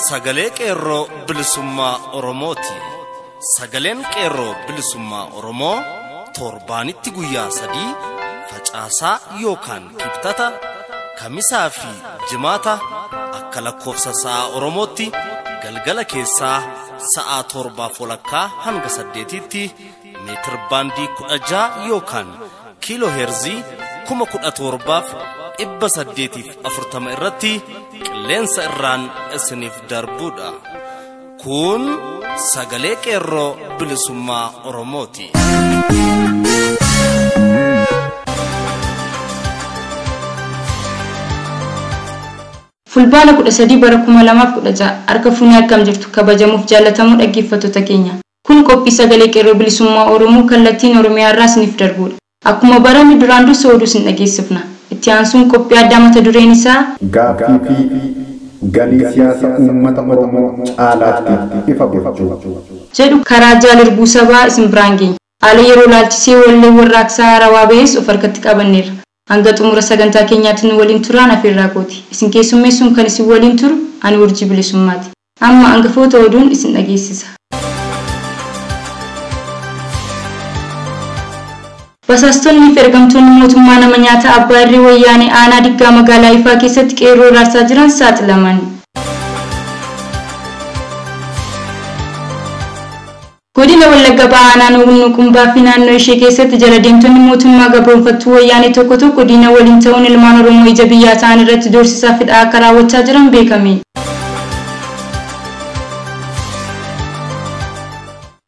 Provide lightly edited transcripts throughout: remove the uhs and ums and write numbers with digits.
Sagalee Qeerroo Bilisummaa Oromooti. Sagaleen Qeerroo Bilisummaa Oromoo torbaanitti guyyaa 3 facaasaa yookaan kibxata, kamisaa fi jimaata akka lakkoofsa sa'a Oromootti galgala keessaa sa'a 7:30 hanga 8tti meetir baandii 16 yookaan kiiloo heerzii 17,840 irratti qilleensa irraan isiniif darbuudha. Kun Sagalee Qeerroo Bilisummaa Oromooti. Fulbaana 13 bara 2016 harka fuunee akkam jirtu kabajamuuf jaalatamuu dhaggeeffattoota keenya. Kun qophii Sagalee Qeerroo Bilisummaa Oromoo kallattiin Oromiyaa irraa isiniif darbuudha. Akkuma barame duraan dursa oduu isin dhageessifna. Itti aansuun qophii addaa mata dureen isaa Gaaffii fi galii siyaasa uummata Oromoo caalaatti ifa gochuu jedhu karaa Jaalir Sabaa isin biraan geenya. Haala yeroo laalchisee wallee warraaqsaa haarawaa ba'es of harkatti qabanneerra. Hanga xumura sagantaa keenyaatti nu waliin turaan afeerraa kooti. Isin keessummeessuun kan isin waliin turu ani Urjii Bilisummaati. Amma hangafoota oduun isin dhageessisa. Basaastonni fi ergamtoonni mootummaa nama nyaata abbaa irree wayyaanee aanaa Diggaa magaalaa Ifaa keessatti qeerroo raarsaa jiran saaxilaman. Godina Wallagga Bahaa aanaa Nuqumbaa fi naannoo ishee keessatti jala deemtonni mootummaa gabroonfattuu wayyaanee tokko tokko diina waliin ta'uun ilmaan Oromoo ija biyyaa ta'an irratti doorsisaa fidhaa akka raawwachaa jiran beekame.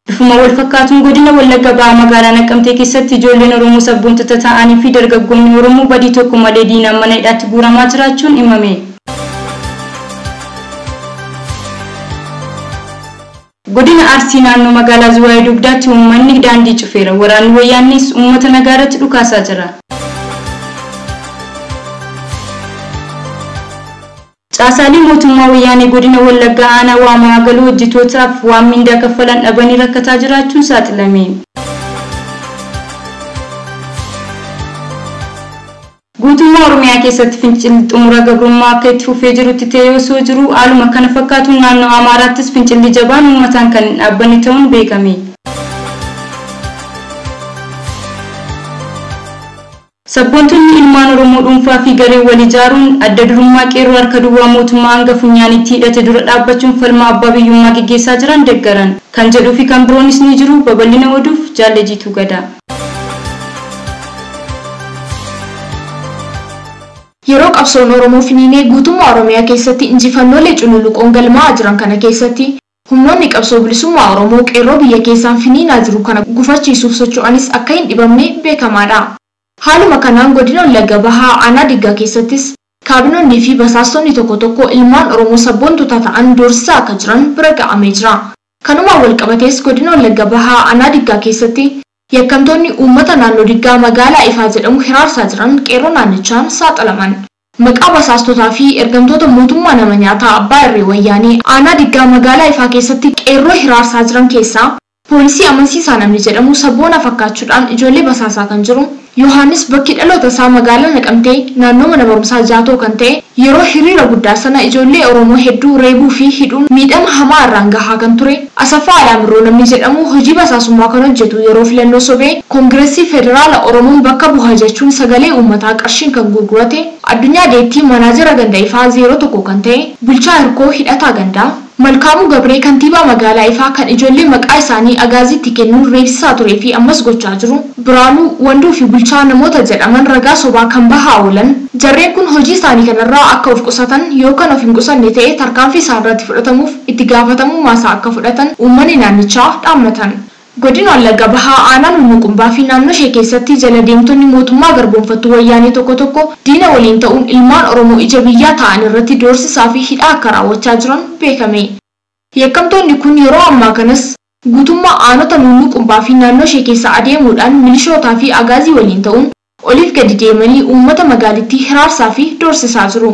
Bifuma wal fakkaatuun godina Wallagga Bahaa magaalaa Naqqamtee keessatti ijoolleen Oromoo sabboontota ta'anii fi dargaggoonni Oromoo badii tokko malee diinaan mana hidhaatti guuramaa jiraachuun himame. Godina Arsii naannoo magaalaa Zuwaayee Dugdaatti uummanni daandii cufeera. Waraanni wayyaannis uummata nagaa irratti dhukaasaa jira. Caasaalee mootummaa wayyaanee godina Wallaggaa aanaa Waamaa galuu hojjettootaaf waan mindaa kaffalan dhabanii rakkataa jiraachuun saaxilame. Guutummaa Oromiyaa keessatti fincilli xumura gabrummaa akka itti fufee jirutti ta'ee osoo jiru haaluma kana fakkaatuun naannoo Amaaraattis fincilli jabaan uummataan kan hin dhaabbanne ta'uun beekame. Sabboontonni ilmaan Oromoo dhuunfaa fi garee wal ijaaruun adda durummaa qeerroo harka duwwaa mootummaa hanga funyaanitti hidhate dura dhaabbachuun falma abbaa biyyummaa geggeessaa jiran deeggaran. Kan jedhuu fi kan biroonis ni jiru. Babal'ina oduuf Jaallejiituu Gadaa. Yeroo qabsoon Oromoo finiinee guutummaa Oromiyaa keessatti injifannoolee cululuqoon galmaa'aa jiran kana keessatti humnoonni qabsoo bilisummaa Oromoo qeerroo biyya keessaan finiinaa jiru kana gufachiisuuf socho'anis akka hin dhibamne beekamaadha. Haaluma kanaan godina Wallagga Bahaa aanaa Diggaa keessattis kaabinoonnii fi basaastonni tokko tokko ilmaan Oromoo sabboontota ta'an doorsisaa akka jiran bira ga'amee jira. Kanumaan walqabatees godina Wallagga Bahaa aanaa Diggaa keessatti yakkamtoonni uummata naannoo Diggaa magaalaa Ifaa jedhamu hiraarsaa jiran qeerroo naannichaan saaxilaman. Maqaa basaastotaa fi ergamtoota mootummaa nama nyaataa abbaa irree wayyaanee aanaa Diggaa magaalaa Ifaa keessatti qeerroo hiraarsaa jiran keessaa poolisii amansiisaa namni jedhamu sabboona fakkaachuudhaan ijoollee basaasaa kan jiru Yohaannis bakki dhaloota isaa magaalaa Naqamtee naannoo mana barumsaa Jaatoo kan ta'e yeroo hiriira guddaa sana ijoollee Oromoo hedduu reebuu fi hidhuun miidhama hamaa irraan gahaa kan ture Asaffaa Alaamirroo namni jedhamu hojii basaasummaa kan hojjetu yeroo filannoo sobee Koongireesii Federaala Oromoon bakka bu'a jechuun sagalee uummataa qarshiin kan gurgurate Addunyaa Deettii manaajera ganda Ifaa 01 kan ta'e bulchaa Hirkoo hidhataa gandaa Malkaamuu Gabree kantiibaa magaalaa Ifaa kan ijoollee maqaa isaanii agaaziitti kennuun reebsisaa turee fi ammas gochaa jiru Biraanuu Wanduu fi bulchaa namoota jedhaman ragaa sobaa kan bahaa oolan jarreen kun hojii isaanii kanarraa akka of qusatan yookaan of hin qusanne ta'e tarkaanfii isaan irratti fudhatamuuf itti gaafatamummaa isaa akka fudhatan uummanni naannichaa dhaammatan. Godina Wallagga Bahaa aanaa Nuqumbaa fi naannoo ishee keessatti jala deemtonni mootummaa garboonfattuu wayyaanee tokko tokko diina waliin ta'uun ilmaan Oromoo ija biyyaa ta'an irratti doorsisaa fi hidhaa akka raawwachaa jiran beekame. Yakkamtoonni kun yeroo ammaa kanas guutummaa aanota Nuqumbaa fi naannoo ishee keessa adeemuudhaan milishootaa fi agaazii waliin ta'uun oliif gadi deemanii uummata magaalittii hiraarsaa fi doorsisaa jiru.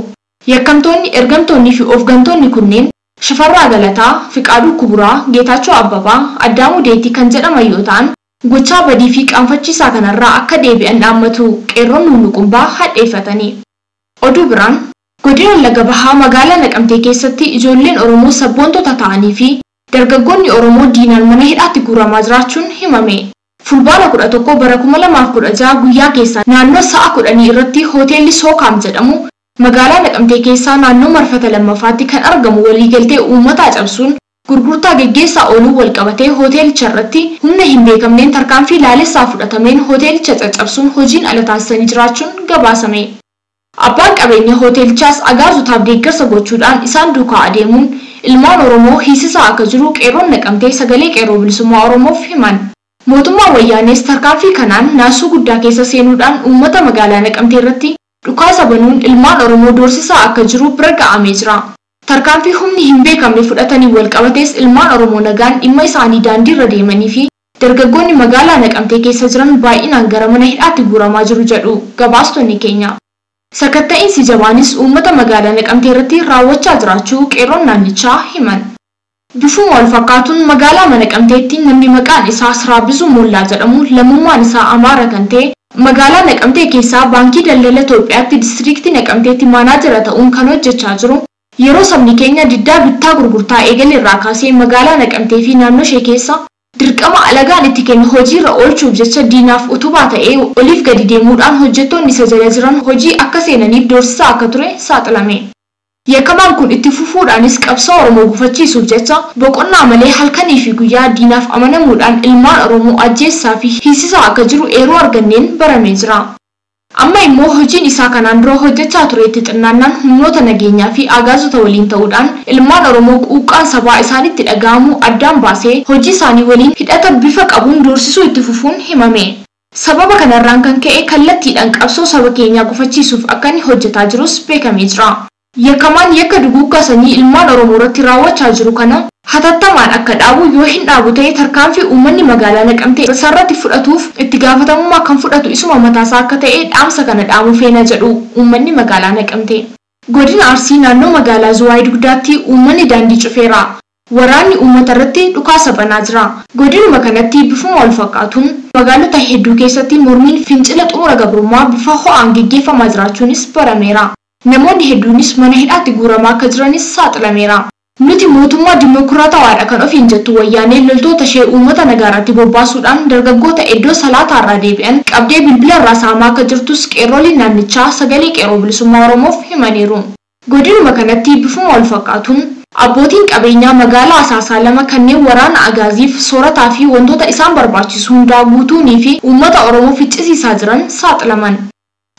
Yakkamtoonni, ergamtoonni fi ofgantoonni kunneen Shafarraa Galataa, Fiqaaduu Kuburaa, Geetaachoo Abbabaa, Addaamuu Deettii kan jedhaman yoo ta'an gochaa badii fi qaanfachiisaa kanarraa akka deebi'an dhaammatu qeerroon Nuqumbaa hadheeffatanii. Oduu biraan Godina Wallagga Bahaa magaalaa Naqamtee keessatti ijoolleen Oromoo sabboontota ta'anii fi dargaggoonni Oromoo diinaan mana hidhaatti guuramaa jiraachuun himame. Fulbaana 11 bara 2016 guyyaa keessaa naannoo sa'a 10 irratti hoteelli Sookaam jedhamu magaalaa Naqamtee keessaa naannoo marfata lammaffaatti kan argamu waliigaltee uummataa cabsuun gurgurtaa geggeessaa ooluu walqabatee hoteelicha irratti humna hin beekamneen tarkaanfii laalessaa fudhatameen hoteelicha caccabsuun hojiin ala taasisanii jiraachuun gabaasame. Abbaan qabeenya hoteelichaas agaazotaaf deeggarsa gochuudhaan isaan duukaa adeemuun ilmaan Oromoo hiisisaa akka jiru qeerroon Naqamtee sagalee qeerroo bilisummaa Oromoof himan. Mootummaan Wayyaanees tarkaanfii kanaan naasuu guddaa keessa seenuudhaan uummata magaalaa Naqamtee irratti dhukaasa banuun ilmaan Oromoo doorsisaa akka jiru bira ga'amee jira. Tarkaanfii humni hin beekamne fudhatanii walqabatees ilmaan Oromoo nagaan dhimma isaanii daandiirra deemanii fi dargaggoonni magaalaa Naqamtee keessa jiran baay'inaan gara mana hidhaatti guuramaa jiru jedhu gabaastonni keenya. Sakatta'iinsi jabaanis uummata magaalaa Naqamtee irratti raawwachaa jiraachuu qeerroon naannichaa himan. Bifuma wal fakkaatuun magaalaa Naqamteetti namni maqaan isaa Siraabisuu Mollaa jedhamu lammummaan isaa Amaara kan ta'e magaalaa Naqamtee keessaa baankii daldala Itoophiyaatti diistiriiktii Naqamteetti maanaajara ta'uun kan hojjechaa jiru yeroo sabni keenya diddaa bittaa gurgurtaa eegale irraa kaasee magaalaa Naqamtee fi naannoo ishee keessa dirqama alagaan itti kenne hojiirra oolchuuf jecha diinaaf utubaa ta'ee oliif gadi deemuudhaan hojjettoonni isa jala jiran hojii akka seenaniif doorsisaa akka ture saaxilame. Yakkamaan kun itti fufuudhaanis qabsoo Oromoo gufachiisuuf jecha boqonnaa malee halkanii fi guyyaa diinaaf amanamuudhaan ilmaan Oromoo ajjeessaa fi hiisisaa akka jiru eeroo arganneen baramee jira. Amma immoo hojiin isaa kanaan dura hojjechaa turetti xinnaannaan humnoota nageenyaa fi agaazota waliin ta'uudhaan ilmaan Oromoo quuqqaan sabaa isaanitti dhaga'amu addaan baasee hojii isaanii waliin hidhata bifa qabuun doorsisuu itti fufuun himame. Sababa kanarraan kan ka'e kallattiidhaan qabsoo saba keenyaa gufachiisuuf akka inni hojjetaa jirus beekamee jira. Yakkamaan yakka duguuggaa sanyii ilmaan Oromoo irratti raawwachaa jiru kana hatattamaan akka dhaabu yoo hin dhaabu ta'e tarkaanfii uummanni magaalaa Naqamtee isarratti fudhatuuf itti gaafatamummaa kan fudhatu isuma mataasaa akka ta'e dhaamsa kana dhaamuu feena jedhu uummanni magaalaa Naqamtee. Godina Arsii naannoo magaalaa Zuwaay Dugdaatti uummanni daandii cufeera. Waraanni uummata irratti dhukaasa banaa jira. Godinuma kanatti bifuma wal fakkaatuun magaalota hedduu keessatti mormiin fincila xumura gabrummaa bifa ho'aan geggeeffamaa jiraachuunis barameera. Namoonni hedduunis mana hidhaatti guuramaa akka jiranis saaxilameera. Nuti mootummaa dimokiraatawaadha kan ofiin jettu wayyaanee loltoota ishee uummata nagaarratti bobbaasuudhaan dargaggoota iddoo salaataarraa deebi'an qabdee bilbilarraa saamaa akka jirtus qeerroliin naannichaa sagalee qeerroo bilisummaa Oromoof himaniiru. Godinuma kanatti bifuma wal fakkaatuun abbootiin qabeenyaa magaalaa Asaasaa lama kanneen waraana agaaziif soorataa fi wantoota isaan barbaachisu hundaa guutuunii fi uummata Oromoo ficcisiisaa jiran saaxilaman.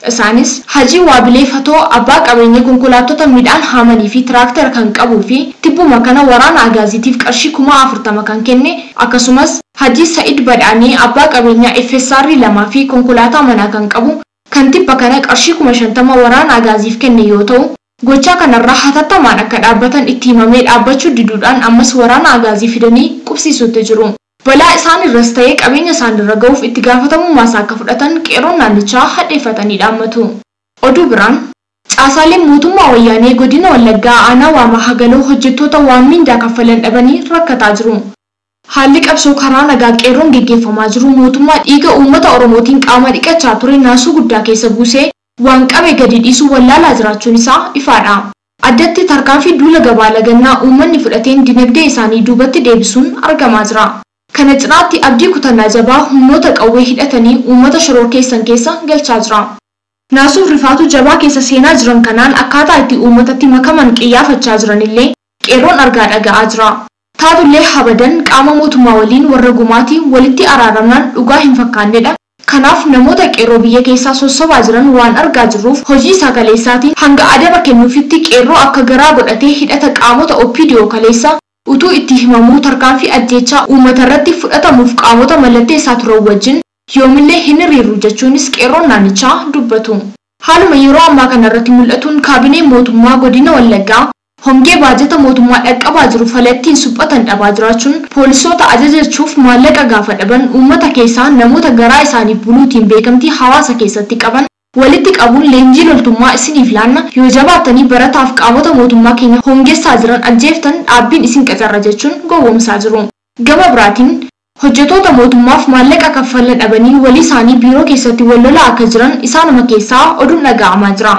Isaanis Hajii Waabilee Fatoo abbaa qabeenya konkolaattota midhaan haamanii fi tiraaktara kan qabuu fi tibbuma kana waraana agaaziitiif qarshii 40,000 kan kenne akkasumas Hajii Sa'id Badhaanee abbaa qabeenyaa FSR 2 fi konkolaataa manaa kan qabu kan tibba kana qarshii 50,000 waraana agaaziif kenne yoo ta'u gochaa kanarraa hatattamaan akka dhaabbatan itti himamee dhaabbachuu diduudhaan ammas waraana agaazii fidanii qubsiisuutti jiru. Balaa isaan irras ta'ee qabeenya isaan irra ga'uuf itti gaafatamummaa isaa akka fudhatan qeerroon naannichaa hadheeffatanii dhaammatu. Oduu biraan caasaaleen mootummaa wayyaanee godina Wallaggaa aanaa Waamaa Hagaloo hojjettoota waan mindaa kaffalan dhabanii rakkataa jiru. Haalli qabsoo karaa nagaa qeerroon geggeeffamaa jiru mootummaa dhiiga uummata Oromootiin qaama dhiqachaa ture naasuu guddaa keessa buusee waan qabe gadi dhiisuu wallaalaa jiraachuun isaa ifaadha. Addatti tarkaanfii duula gabaa lagannaa uummanni fudhateen dinagdee isaanii duubatti deebisuun argamaa jira. Kana cinaatti abdii kutannaa jabaa humnoota qawwee hidhatanii uummata shororkeessan keessa galchaa jira. Naasuuf rifaatu jabaa keessa seenaa jiran kanaan akkaataa itti uummatatti makaman qiyyaafachaa jiranillee qeerroon argaa dhaga'aa jira. Taatullee habadan qaama mootummaa waliin warra gumaatii walitti araaramnaan dhugaa hin fakkaannedha. Kanaaf namoota qeerroo biyya keessaa sossobaa jiran waan argaa jirruuf hojii isaa kaleessaatiin hanga adaba kennuufitti qeerroo akka garaa godhatee hidhata qaamota OPDO kaleessa utuu itti himamuu tarkaanfii ajjeechaa uummata irratti fudhatamuuf qaamota mallattee isaa turan wajjin yoomillee hin hiriiru jechuunis qeerroon naannichaa dubbatu. Haaluma yeroo ammaa kanarratti mul'atuun kaabinee mootummaa godina Wallaggaa hongee baajata mootummaa dhaqqabaa jiru falattiin suphatan dhabaa jiraachuun poolisoota ajajachuuf maallaqa gaafa dhaban uummata keessaa namoota garaa isaaniif buluutiin beekamtii hawaasa keessatti qaban walitti qabuun leenjii loltummaa isiniif laanna yoo jabaattanii barataaf qaamota mootummaa keenya hongeessaa jiran ajjeeftan dhaabbiin isin qacarra jechuun gowwoomsaa jiru. Gama biraatiin hojjettoota mootummaaf maallaqa kaffala dhabanii walii isaanii biiroo keessatti wal lolaa akka jiran isaanuma keessaa oduun dhaga'amaa jira.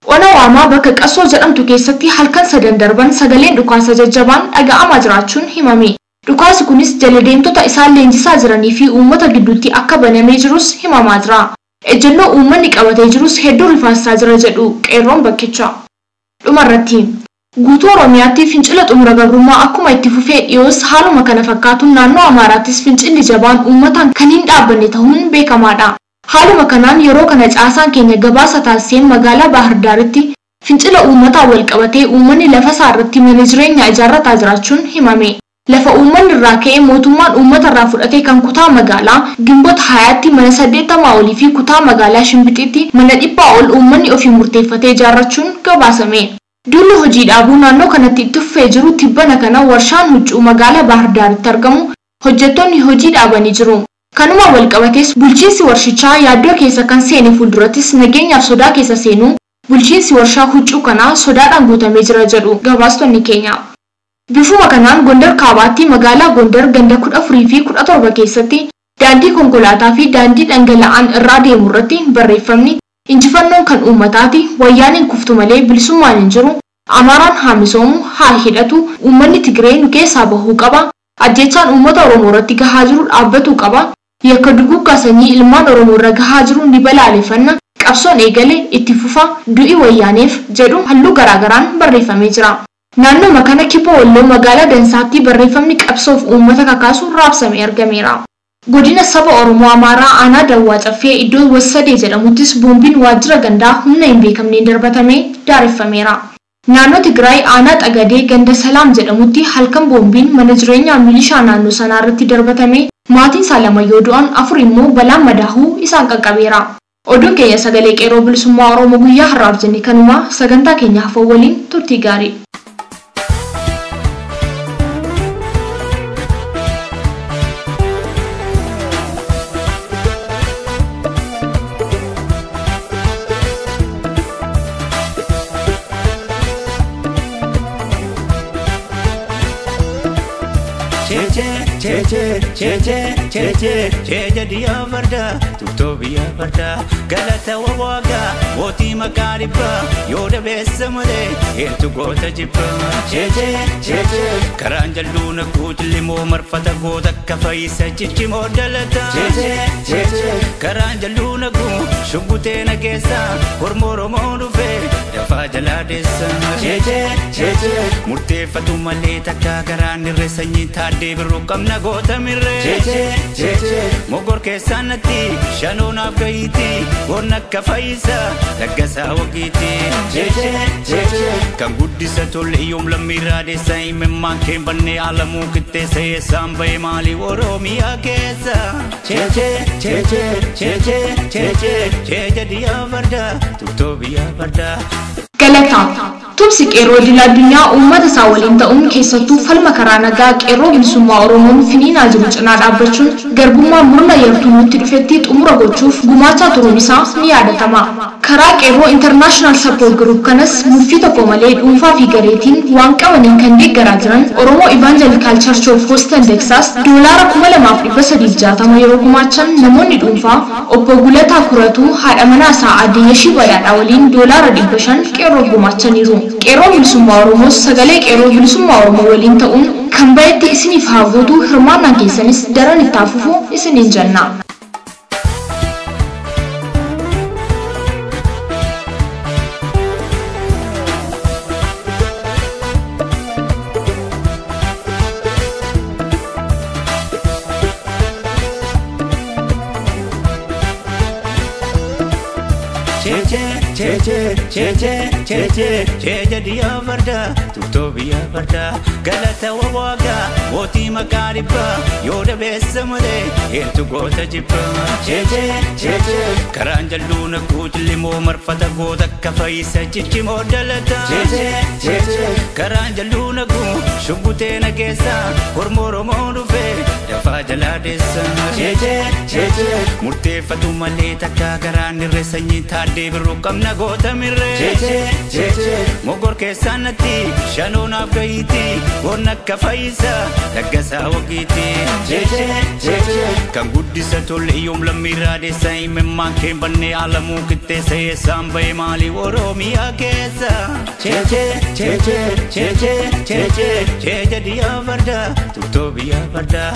Ona Waamaa bakka Qassoo jedhamtu keessatti halkan sadan darban sagaleen dhukaasa jajjabaan dhaga'amaa jiraachuun himame. Dhukaasi kunis jala deemtota isaan leenjisaa jiranii fi uummata gidduutti akka banamee jirus himamaa jira. Ejjennoo uummanni qabatee jirus hedduu rifaasisaa jira jedhu qeerroon bakkicha. Dhumarratti guutuu Oromiyaatti fincila xumura gabrummaa akkuma itti fufee dhiyoos haaluma kana fakkaatuun naannoo Amaaraattis fincilli jabaan uummataan kan hin dhaabbanne ta'uun beekamaadha. Haaluma kanaan yeroo kana caasaan keenya gabaasa taasiseen magaalaa Baahir Daaritti fincila uummataan wal qabatee uummanni lafa isaa irratti mana jireenyaa ijaarrataa jiraachuun himame. Lafa uummanni irraa ka'ee mootummaan uummata irraa fudhatee kan kutaa magaalaa Gimbot Hayaatti mana 80 olii fi kutaa magaalaa Shimbixitti mana 100 ol uummanni ofii murteeffatee ijaarrachuun gabaasame. Duulli hojii dhaabuu naannoo kanatti itti fufee jiru tibbana kana warshaan huccuu magaalaa Baahir Daaritti argamu hojjettoonni hojii dhaabanii jiru. Kanuma wal qabatees bulchiinsi warshichaa yaaddoo keessa kan seene fuuldurattis nageenyaaf sodaa keessa seenuu bulchiinsi warshaa huccuu kanaa sodaadhaan guutamee jira jedhu gabaastonni keenya. Bifuma kanaan Gondar Kaabaatti magaalaa Gondar ganda 14 fi 17 keessatti daandii konkolaataa fi daandii dhangala'aan irraa deemu irratti barreeffamni injifannoon kan uummataati, wayyaaniin kuftu malee bilisummaan hin jiru, Amaaraan haa misoomu, haa hidhatu, uummanni Tigree nu keessaa bahuu qaba, ajjechaan uummata Oromoo irratti gahaa jiru dhaabbatuu qaba, yakka duguuggaa sanyii ilmaan Oromoo irra gahaa jiru ni balaaleffanna, qabsoon eegale itti fufa, du'i wayyaaneef jedhu halluu garaagaraan barreeffamee jira. Naannoo kana kibba Walloo magaalaa Dansaatti barreeffamni qabsoof uummata kakaasu raabsamee argameera. Godina saba Oromoo Amaaraa aanaa Dawwaa Caffee iddoo Wassadee jedhamuttis boombiin waajjira gandaa humna hin beekamneen darbatamee daareffameera. Naannoo Tigraay aanaa Xagadee ganda Salaam jedhamutti halkan boombiin mana jireenyaa milishaa naannoo sanaa irratti darbatamee maatiin isaa lama yoo du'an 4 immoo balaan madaahuu isaan qaqqabeera. Oduun keenya sagalee qeerroo bilisummaa Oromoo guyyaa har'aaf jenne kanuma sagantaa keenya hafoo waliin turtii gaarii. Cheche, cheche, cheche, cheche diya farda, tuktoo biyya farda, galata waaqa, mootii maqaa dhibba, yoo dabeessa malee eentu goota jibba. Cheche, cheche, karaan jalluu naquu cillimoo marfata goota akka fayyisa ciccimoo dalata. Cheche, cheche, karaan jalluu naquu shubbutee nageessa, hormoo Oromoo dhufee dafaa jalaa deessa. Cheche, cheche, murteeffatu malee takka garaan irree sanyii taaddee birruu qabna goota mirree. Cheche, cheche, mogor keessaan natti shanoonaaf gahiiti, goon akka fayyisa laggasaa wagiiti. Cheche, cheche, kan guddisa tolle yoom lammiirraa deessa himimmaan kee bannee alamuu qixxeessa eessaan bahe maalii Oromiyaa keessa. Cheche, cheche, cheche, cheche, cheche diyaa farda, tuktoo biyyaa farda. Galataa Tumsi qeerroo idil addunyaa uummata isaa waliin ta'uun keessattuu falma karaa nagaa qeerroo bilisummaa Oromoon finiinaa jiru cinaa dhaabbachuun garbummaa murna yartuu nutti dhufetti xumura gochuuf gumaachaa turuun isaa ni yaadatama. Karaa qeerroo International Support Group kanas murtii tokko malee dhuunfaa fi gareetiin waan qabaniin kan deeggaraa jiran Oromoo Evangelical Church of Houston Texas $2,360 yeroo gumaachan namoonni dhuunfaa obbo Gulataa Kuratuu haadha manaa isaa aadde Yeshii Badhaadhaa waliin $500 qeerroof gumaachaniiru. Qeerroo bilisummaa Oromoos sagalee qeerroo bilisummaa Oromoo waliin ta'uun kan bayetti isiniif haa guutuu hirmaannaan keessanis daran itti hafuufu isiniin jenna. Cheche, cheche, cheche, cheche diyaa farda, tuktoo biyya farda, galata waaqa, mootii maqaa dhibba, yoo dabeessa malee eentu goota jibba. Cheche, cheche, karaan jalluu naquu cillimoo marfata goota akka fayyisa ciccimoo dalata. Cheche, cheche, karaan jalluu naquu shubbutee nageessa, hormoo Oromoo dhufee dafaa jalaa deessa. Cheche, cheche, murteeffatu malee takka garaan irree sanyii taaddee birruu qabna goota mirree. Cheche, cheche, mogor keessaan natti shanoonaaf gahiiti, goon akka fayyisa Laggasaa Wagiiti. Cheechee cheechee kan guddisa tolle yoom lammiirraa deessa himimmaan kee bannee alamuu qixxeessa eessaan bahe maalii Oromiyaa keessa. Cheechee cheechee cheechee cheechee cheecha diyaa fardaa tuftoo biyyaa fardaa.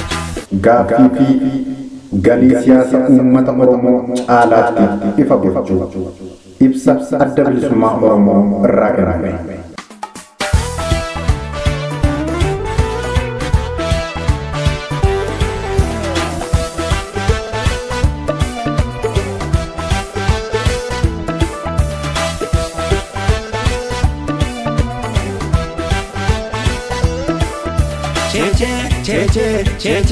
Gaaffii fi galii siyaasa uummata Oromoo caalaatti ifa gochuu ibsa Adda Bilisummaa Oromoo irraa kenname. Cheechee cheechee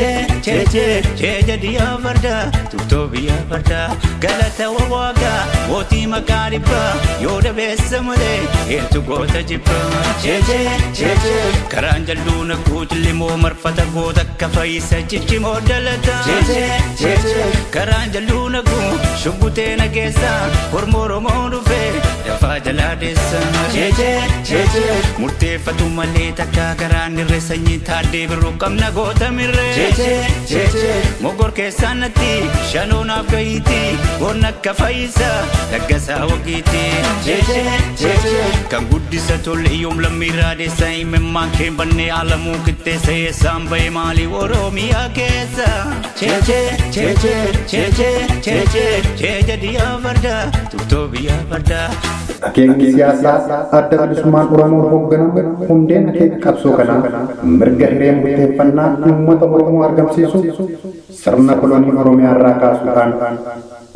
cheechee cheecha diyaa fardaa tuftoo biyyaa fardaa galata waaqa mootii maqaa dhibbaa yoo dabeessa malee eentu goota jibbaa. Cheechee cheechee karaan jalluu naquu cillimoo marfata goota akka fayyisa ciccimoo dalata. Cheechee cheechee karaan jalluu naquu shubbutee nageessa hormoo Oromoo dhufee dafaa jalaa deessa. Cheechee cheechee murteeffatu malee takka garaan irree sanyii taaddee birruu qabna goota mirree. Cheechee cheechee mogor keessaan natti shanoonaaf gahiiti goon akka fayyisa Laggasaa Wagiiti. Cheechee cheechee kan guddisa tolle yoom lammiirraa deessa himimmaan kee bannee alamuu qixxeessa eessaan bahe maalii Oromiyaa keessa. Cheechee cheechee cheechee cheechee cheecha diyaa fardaa tuftoo biyyaa fardaa. Akeekni siyaasaa Adda Bilisummaan Oromoo hoogganamu hundeen akeeka qabsoo kanaa mirga hiree murteeffannaa uummata Oromoo argamsiisuuf sirna kolonii Oromiyaa irraa kaasuudhaan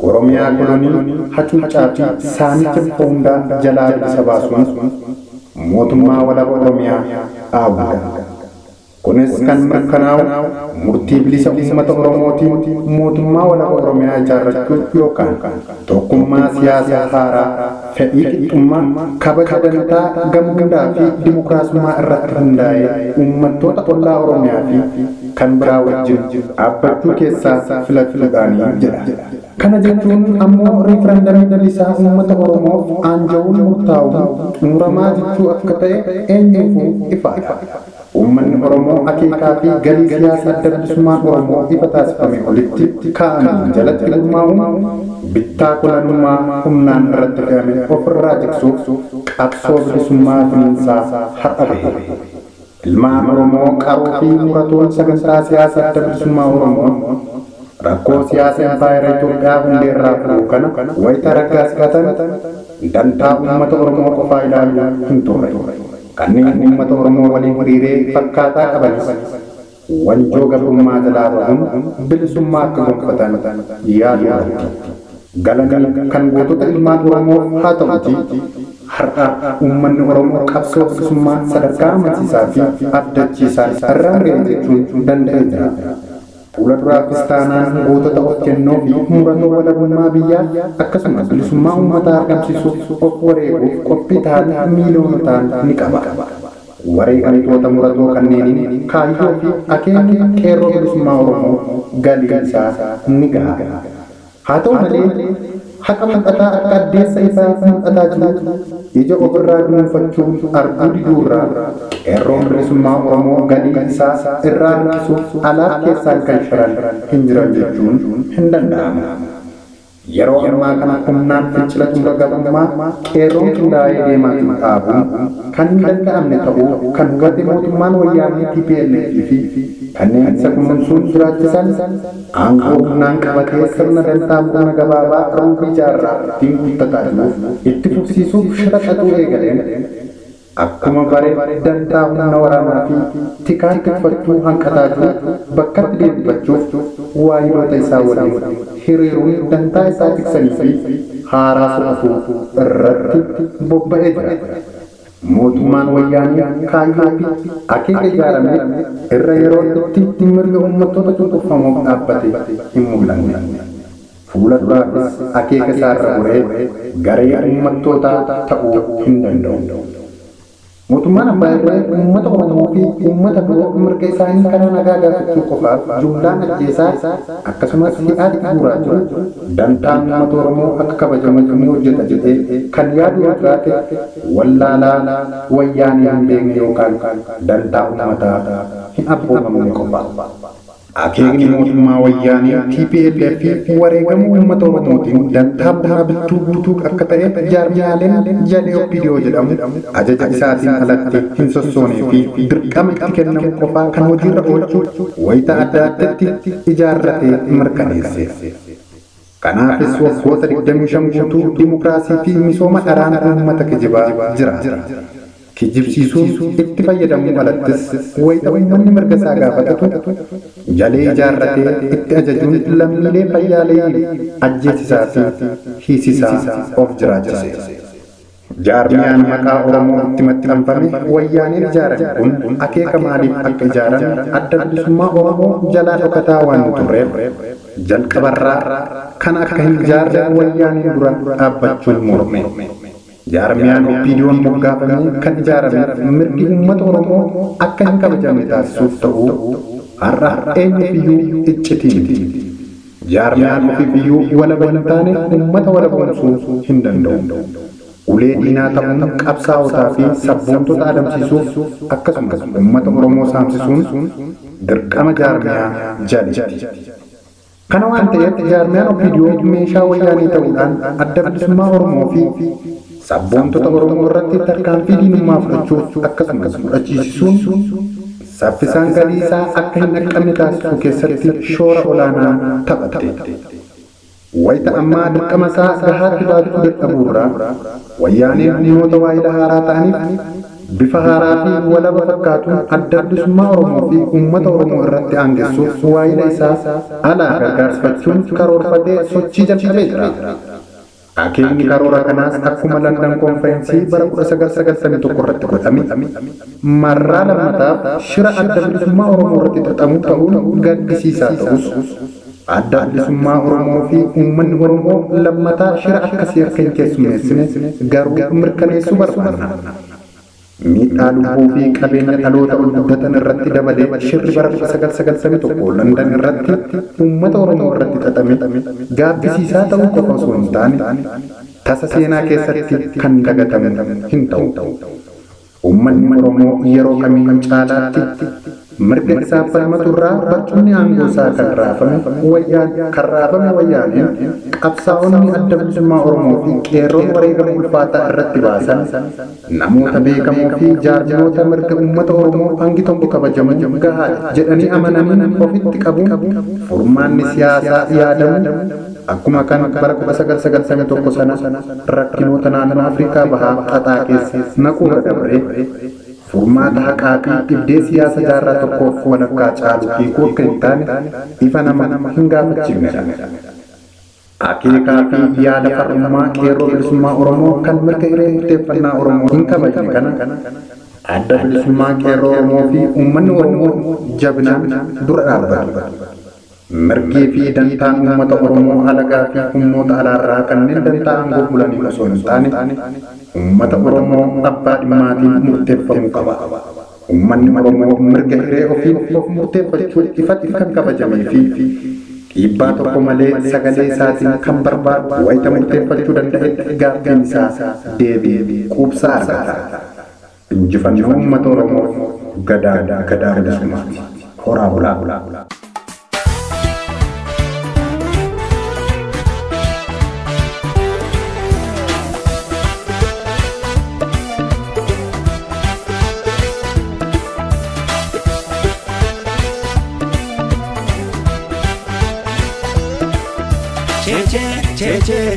Oromiyaa kolonii hacuuccaa fi saamicha bifa hundaa jalaa bilisa baasuun mootummaa walaba Oromiyaa dhaabuudha. Kunis kan mirkanaa'u murtii bilisa uummata Oromootiin mootummaa walaba Oromiyaa ijaarrachuu yookaan tokkummaa siyaasaa haaraa fedhii qixxummaa kabaja dantaa gamgumdaa fi dimokiraasummaa irratti hundaa'ee uummattoota ollaa Oromiyaa fi kan biraa wajjin dhaabbachuu keessaa filachuudhaanii jedha. Kana jechuun ammoo riifarandamii bilisaa uummata Oromoof aanja'uun murtaa'u xumuramaa jechuu akka ta'e eenyuufuu ifaadha. Uummanni Oromoo akeekaa fi galii siyaasa Adda Bilisummaan Oromoo ifa taasifame olitti kaa'ame jalatti gurmaa'uun bittaa kolonummaa humnaan irratti fe'ame ofirraa jigsuuf qabsoo bilisummaa finiinsaa har'a bahe. Ilmaan Oromoo qaroo fi muratoon sagantaa siyaasa Adda Bilisummaa Oromoo rakkoo siyaasa impaayera Itoophiyaa hundeerraa furuu kana wayita raggaasifatan dantaa uummata Oromoo qofaa ilaaluu hin turre. Kanneen uummata Oromoo waliin hiriiree fakkaataa qabanis wanjoo gabrummaa jalaa bahuun bilisummaa akka gonfatan yaadu irratti. Galanii kan gootota ilmaan Oromoo haa ta'uti har'a uummanni Oromoo qabsoo bilisummaa sadarkaa amansiisaa fi abdachiisaa irraan ga'e jechuun danda'ee jira. Fuula duraafis taanaan gootota of kennoo fi murannoo walabummaa biyyaa akkasumas bilisummaa uummataa argamsiisuuf of wareeguuf qophii ta'an miiliyoonotaan ni qaba. Wareegamtoota muratoo kanneeniin kaayyoo fi akeekni qeerroo bilisummaa Oromoo galii isaa ni gaha. Haa ta'u malee haqa mul'ataa akka addeessa isaa mul'ataa jiru ija ofirraa dunuunfachuun arguu diduurraa qeerroon bilisummaa Oromoo galii isaa irraa harkisuuf alaa keessaan kan shiran hin jiran jechuun hin danda'amu. Yeroo ammaa kana humnaan fincila xumura gabrummaa qeerroon qindaa'ee deemaa jiru dhaabuun kan hin danda'amne ta'uu kan hubate mootummaan wayyaanee TPLF fi kanneen isa kunuunsuun jiraachisan aangoo humnaan qabatee sirna dantaa murna gabaabaa ruubii jaarraa ittiin guuttataa jiruuf itti fufsiisuuf shira xaxuu eegaleen akkuma bare dantaa humna waraanaa fi tikaan tikfachuu hanqataa jiru bakkatti deebifachuuf waayiloota isaa waliin hiriiruun dantaa isaa tiksanii fi haaraa soqatuu irratti bobba'ee jira. Mootummaan wayyaanee kaayyoo fi akeeka ijaarame irra yeroo itti mirga uummattoota cunqurfamoof dhaabbate hin mul'anne. Fuula duraafis akeeka isaarra goree garee uummattootaa ta'uu hin danda'u. Mootummaan abbaa irree uummata Oromoo fi uummata biroo mirga isaanii karaa nagaa gaafachuu qofaaf jumlaan ajjeesaa akkasumas hidhaatti guuraa jiru dantaan uummata Oromoo akka kabajamu ni hojjeta jedhee kan yaadu yoo jiraate wallaalaa wayyaanee hin beekne yookaan dantaa uummataa hin abboomamne qofa. Akeekni mootummaa wayyaanee TPLF wareegamuu uummata Oromootiin dantaa bunaa bittuu guutuu akka ta'e jaarmiyaaleen jalee OPDO jedhamu ajaja isaatiin alatti hin sossoonee fi dirqama itti kennamu qofaa kan hojiirra oolchu wayita adda addaatti ijaarratee mirkaneesse. Kanaafis waggoota 25 guutuu dimokiraasii fi misooma dharaan uummata kijibaa jira. Kijibsiisuun itti fayyadamuu alattis wayita uummanni mirga isaa gaafatatu jalee ijaarratee itti ajajuun lammiilee fayyaalee ajjeesisaa fi hiisisaa of jiraachise. Jaarmiyaan maqaa Oromoo itti maxxanfame wayyaaneen ijaarame kun akeeka maaliif akka ijaarame adda bilisummaa Oromoo jalaa dhokataa waan turreef jalqabarraa kan akka hin ijaarre wayyaaneen dura dhaabbachuun morme. Jaarmiyaan OPDO'n moggaafamee kan ijaarame mirgi uummata Oromoo akka hin kabajamne taasisuuf ta'uu har'a eenyufiyyuu iccitii miti. Jaarmiyaan ofiifiyyuu walaba hin taane uummata walaboomsuu hin danda'u. Ulee diinaa ta'uun qabsaa'otaa fi sabboontota adamsiisuuf akkasumas uummata Oromoo saamsisuun dirqama jaarmiyaa jaleeti. Kana waan ta'eef jaarmiyaan OPDO meeshaa wayyaanee ta'uudhaan adda bilisummaa Oromoo fi sabboontota Oromoo irratti tarkaanfii diinummaa fudhachuuf akkasumas fudhachiisuun saffisaan galii isaa akka hin dhaqqabne taasisuu keessatti shoora olaanaa taphatte. Wayita ammaa dirqama isaa gahaatti baachuu dadhabuurraa wayyaaneen humnoota waayila haaraa ta'aniif bifa haaraa fi walaba fakkaatuun adda bilisummaa Oromoo fi uummata Oromoo irratti aangessuuf waayila isaa alaa gargaarsifachuun karoorfatee sochii jalqabee jira. Akeekni karoora kanaas akkuma London Konferensii bara 1991 irratti godhame marraa lammataaf shira adda bilisummaa Oromoo irratti xaxamu ta'uun gaddisiisaa ta'us adda bilisummaa Oromoo fi uummanni Oromoo lammataa shira akkasii akka hin keessummeessine garuu mirkaneessuu barbaanna. Miidhaa lubbuu fi qabeenya dhaloota ol guddatan irratti dabalee shirri bara 1991 London irratti uummata Oromoo irratti xaxame gaabbisiisaa ta'uu qofa osoo hin taane tasa seenaa keessatti kan dagatamu hin ta'u. Uummanni Oromoo yeroo kamiyyuu caalaatti mirga isaa falmatu irraa barcumni aangoo isaa kan raafame wayyaaneen qabsaa'onni adda bilisummaa Oromoo fi qeerroon wareegama ulfaataa irratti baasan namoota beekamoo fi jaarmiyoota mirga uummata Oromoo hangi tokko kabajamu gahaadha jedhanii amananii ofitti qabuun furmaanni siyaasaa yaadamu akkuma kan bara 1991 sana rakkinoota naannoo Afrikaa bahaa xaxaa keessa naquurra dabree furmaata haqaa fi dhibdee siyaasa jaarraa tokkoof walakkaa caalu hiikuu akka hin taane ifa nama hin gaafachiifnedha. Akeekaa fi yaada farrummaa qeerroo bilisummaa Oromoo kan mirga hiree murteeffannaa Oromoo hin kabajne kana adda bilisummaa qeerroo Oromoo fi uummanni Oromoo jabinaan dura dhaabbatu. Mirgii fi dantaan uummata Oromoo alagaa fi humnoota alaarraa kanneen dantaa aangoo bulanii osoo hin taane uummata Oromoo abbaa dhimmaatiin murteeffamuu qaba. Uummanni Oromoo mirga hiree ofiin of murteeffachuu ifatti kan kabajamee fi dhiibbaa tokko malee sagalee isaatiin kan barbaadu wayita murteeffachuu danda'etti gaaffiin isaa deebii quubsaa argata. Injifannoo uummata Oromoof gadaa gadaa bilisummaati. Horaa bulaa. Cheche cheche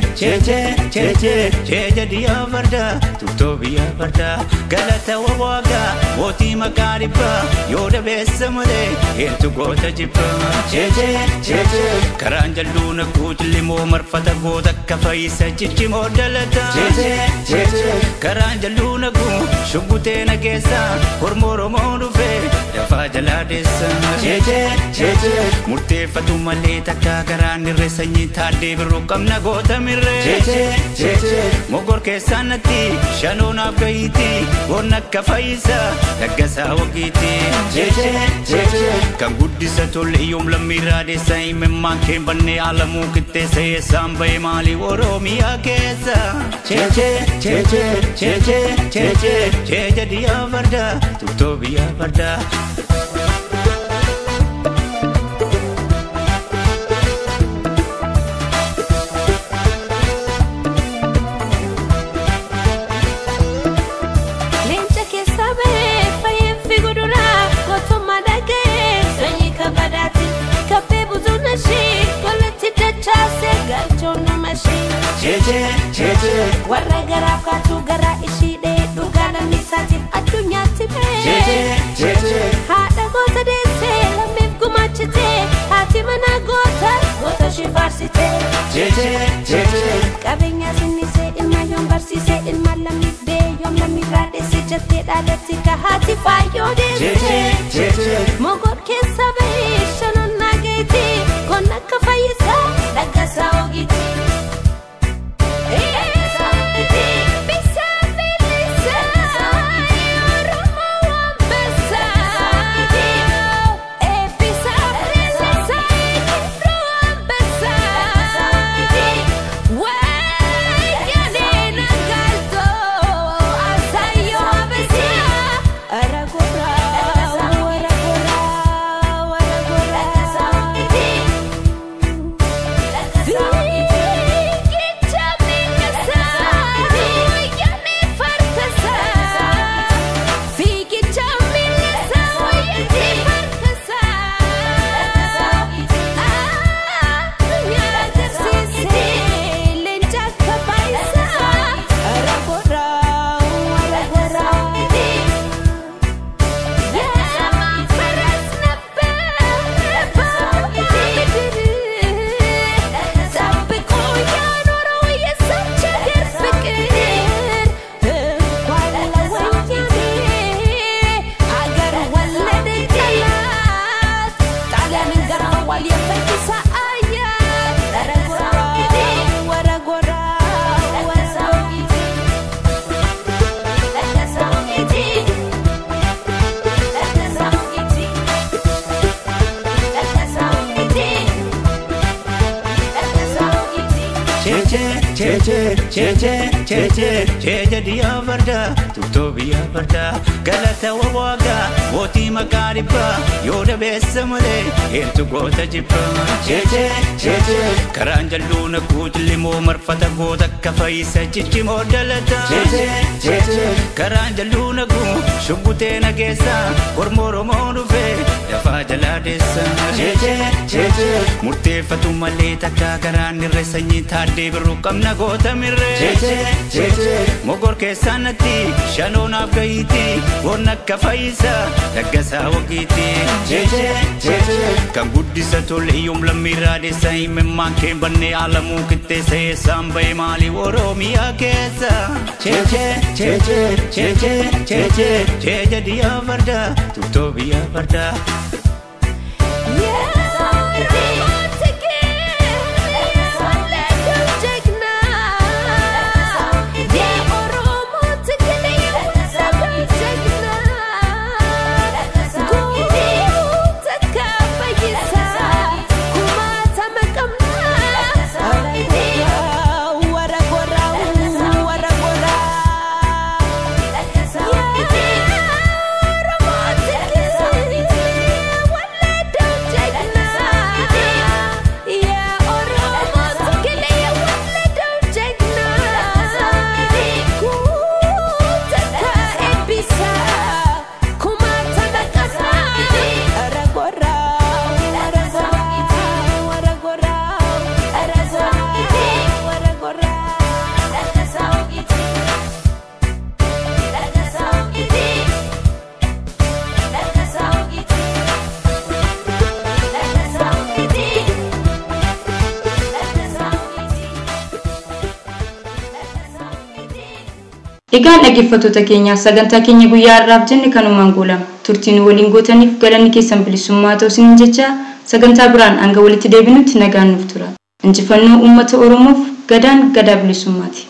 cheche cheche diya farda tutto biya farda galata wawaga moti makaripa yoda besamale entu gota jibba cheche cheche karanjalluna kuchli mo marfata goda kafaisa chichi mo dalata cheche cheche karanjalluna ku shugute na gesa hormoro mo rufe dafa lafaa jalaa deessa. Jeejee jeejee murteeffatu malee takka garaan irree sanyii taaddee birruu qabna goota mirree. Jeejee jeejee mogor keessaa natti shanoonaaf gahiiti boonna akka fayyisaa daggasaa wagiiti. Jeejee jeejee kan guddisa tole yoom lammiirraa deessa himimmaan kee bannee alamuu qixxeessa eessaan bahe maali Oromiyaa keessa. Jeejee jeejee jeejee jeejee jeeja diyaa farda tuftoo biyyaa farda. Leenca keessa bahee fayyeen fiigu duraa gootummaa dhaga'ee sanyii kabadaati kabbee buzuun ishee golatti dachaasee galchoon nama ishee. Jeejee jeejee Warra garaaf kaatu garaa ishii dhee dhugaa namni isaatiif addunyaatti ba'ee. jeejee jeejee Haadha goota deessee lammiif gumaachitee haati mana goota goota ishee faarsitee. jeejee jeejee Qabeenya sinnisee ilma yoom barsiisee ilma lammiif dee yoom lammiif raadheesse jettee dhaadatti kahaati faayyoo deessee. jeejee jeejee Mogor keessa bahee shanonnaa gahiiti qonna akka fayyisaa dhaggasaa ogiiti. Jeejee jeejee jeejee jeejee jeeja diyaa farda tuftoo biyyaa farda galata waaqa mootii maqaa dhibbaa yoo dabeessa malee eentu goota jibba. Jeejee jeejee karaan jalluu naquu cillimoo marfata goota akka fayyisa ciccimoo dalata. Jeejee jeejee karaan jalluu naquu shubbutee nageessa korma Oromoo dhufee lafaa jalaa deessa. Jeejee jeejee murteeffatu malee takka garaan irree sanyii taaddee birruu qabna goota mirree. Jeejee jeejee mogor keessaa natti shanoonaaf gahiiti boonna akka fayyisaa daggasaa wagiiti. Jeejee jeejee kan guddisa tole yoom lammiirraa deessa himimmaan kee bannee alamuu qixxeessa eessaan bahe maali Oromiyaa keessa. Jeejee jeejee jeejee jeejee jeeja diyaa farda tuftoo biyyaa farda. Egaan dhaggeeffattoota keenya sagantaa keenya guyyaa har'aaf jenne kanumaan goolama. Turtiin waliin gootaniif galanni keessan bilisummaa ta'u isiniin jecha sagantaa biraan hanga walitti deebinutti nagaan nuuf tura. Injifannoo uummata Oromoof gadaan gadaa bilisummaati.